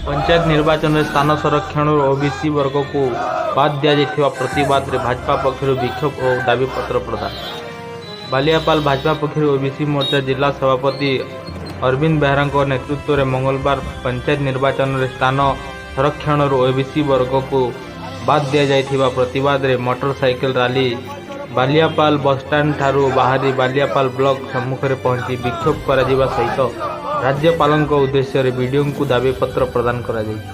ପଞ୍ଚାୟତ ନିର୍ବାଚନରେ ସ୍ଥାନ ସଂରକ୍ଷଣରୁ ଓବିସି ବର୍ଗକୁ ବାଦ୍ ଦିଆଯାଇଥିବା ପ୍ରତିବାଦରେ ଭାଜପା ପକ୍ଷରୁ ବିକ୍ଷୋଭ ଓ ଦାବିପତ୍ର ପ୍ରଦାନ। ବାଲିଆପାଳ ଭାଜପା ପକ୍ଷରୁ ଓବିସି ମୋର୍ଚ୍ଚା ଜିଲ୍ଲା ସଭାପତି ଅରବିନ୍ଦ ବେହେରାଙ୍କ ନେତୃତ୍ୱରେ ମଙ୍ଗଳବାର ପଞ୍ଚାୟତ ନିର୍ବାଚନରେ ସ୍ଥାନ ସଂରକ୍ଷଣରୁ ଓବିସି ବର୍ଗକୁ ବାଦ୍ ଦିଆଯାଇଥିବା ପ୍ରତିବାଦରେ ମୋଟର ସାଇକେଲ ରାଲି ବାଲିଆପାଳ ବସଷ୍ଟାଣ୍ଡଠାରୁ ବାହାରି ବାଲିଆପାଳ ବ୍ଲକ ସମ୍ମୁଖରେ ପହଞ୍ଚି ବିକ୍ଷୋଭ କରାଯିବା ସହିତ ରାଜ୍ୟପାଳଙ୍କ ଉଦ୍ଦେଶ୍ୟରେ ବିଡିଓଙ୍କୁ ଦାବିପତ୍ର ପ୍ରଦାନ କରାଯାଇଛି।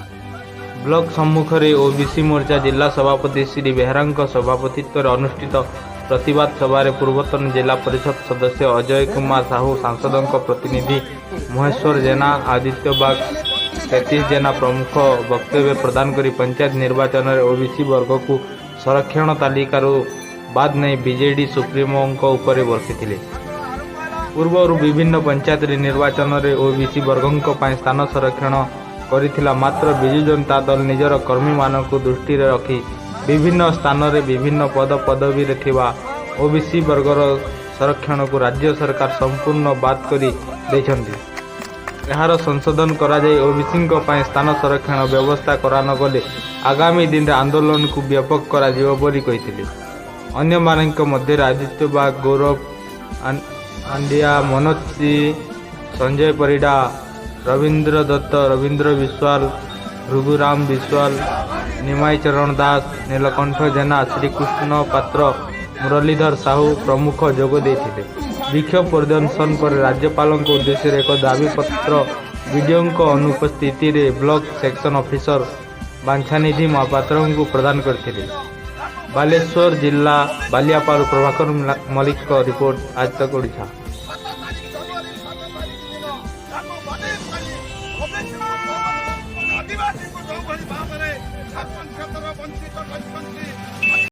ବ୍ଲକ ସମ୍ମୁଖରେ ଓବିସି ମୋର୍ଚ୍ଚା ଜିଲ୍ଲା ସଭାପତି ଶ୍ରୀ ବେହେରାଙ୍କ ସଭାପତିତ୍ୱରେ ଅନୁଷ୍ଠିତ ପ୍ରତିବାଦ ସଭାରେ ପୂର୍ବତନ ଜିଲ୍ଲା ପରିଷଦ ସଦସ୍ୟ ଅଜୟ କୁମାର ସାହୁ, ସାଂସଦଙ୍କ ପ୍ରତିନିଧି ମହେଶ୍ୱର ଜେନା, ଆଦିତ୍ୟ ବାଗ, ସତୀଶ ଜେନା ପ୍ରମୁଖ ବକ୍ତବ୍ୟ ପ୍ରଦାନ କରି ପଞ୍ଚାୟତ ନିର୍ବାଚନରେ ଓବିସି ବର୍ଗକୁ ସଂରକ୍ଷଣ ତାଲିକାରୁ ବାଦ୍ ନେଇ ବିଜେଡି ସୁପ୍ରିମୋଙ୍କ ଉପରେ ବର୍ଷିଥିଲେ। ପୂର୍ବରୁ ବିଭିନ୍ନ ପଞ୍ଚାୟତରେ ନିର୍ବାଚନରେ ଓବିସି ବର୍ଗଙ୍କ ପାଇଁ ସ୍ଥାନ ସଂରକ୍ଷଣ କରିଥିଲା, ମାତ୍ର ବିଜୁ ଜନତା ଦଳ ନିଜର କର୍ମୀମାନଙ୍କୁ ଦୃଷ୍ଟିରେ ରଖି ବିଭିନ୍ନ ସ୍ଥାନରେ ବିଭିନ୍ନ ପଦ ପଦବୀରେ ଥିବା ଓବିସି ବର୍ଗର ସଂରକ୍ଷଣକୁ ରାଜ୍ୟ ସରକାର ସମ୍ପୂର୍ଣ୍ଣ ବାଦ୍ କରି ଦେଇଛନ୍ତି। ଏହାର ସଂଶୋଧନ କରାଯାଇ ଓବିସିଙ୍କ ପାଇଁ ସ୍ଥାନ ସଂରକ୍ଷଣ ବ୍ୟବସ୍ଥା କରାନଗଲେ ଆଗାମୀ ଦିନରେ ଆନ୍ଦୋଳନକୁ ବ୍ୟାପକ କରାଯିବ ବୋଲି କହିଥିଲେ। ଅନ୍ୟମାନଙ୍କ ମଧ୍ୟରେ ଆଦିତ୍ୟ ବାଗ, ଗୌରବ ଆଣ୍ଡିଆ, ମନୋଜ ସିଂ, ସଞ୍ଜୟ ପରିଡ଼ା, ରବୀନ୍ଦ୍ର ଦତ୍ତ, ରବୀନ୍ଦ୍ର ବିଶ୍ୱାଳ, ଭୃଗୁରାମ ବିଶ୍ୱାଳ, ନିମାଇ ଚରଣ ଦାସ, ନୀଳକଣ୍ଠ ଜେନା, ଶ୍ରୀକୃଷ୍ଣ ପାତ୍ର, ମୁରଲୀଧର ସାହୁ ପ୍ରମୁଖ ଯୋଗ ଦେଇଥିଲେ। ବିକ୍ଷୋଭ ପ୍ରଦର୍ଶନ ପରେ ରାଜ୍ୟପାଳଙ୍କ ଉଦ୍ଦେଶ୍ୟରେ ଏକ ଦାବିପତ୍ର ବିଡିଓଙ୍କ ଅନୁପସ୍ଥିତିରେ ବ୍ଲକ ସେକ୍ସନ ଅଫିସର ବାଞ୍ଛାନିଧି ମହାପାତ୍ରଙ୍କୁ ପ୍ରଦାନ କରିଥିଲେ। ବାଲେଶ୍ୱର ଜିଲ୍ଲା ବାଲିଆପାଳ ପ୍ରଭାକର ମଲ୍ଲିକଙ୍କ ରିପୋର୍ଟ, ଆଜ ତକ ଓଡ଼ିଶା। 7 ତାରିଖ, ଜାନୁଆରୀ 7 ତାରିଖ ଦିନ ତାକୁ ବାତିଲ କରି ଓବିସିଙ୍କୁ, ଆଦିବାସୀଙ୍କୁ ଯେଉଁଭଳି ଭାବରେ ସରପଞ୍ଚ କ୍ଷେତ୍ରରେ ବଞ୍ଚିତ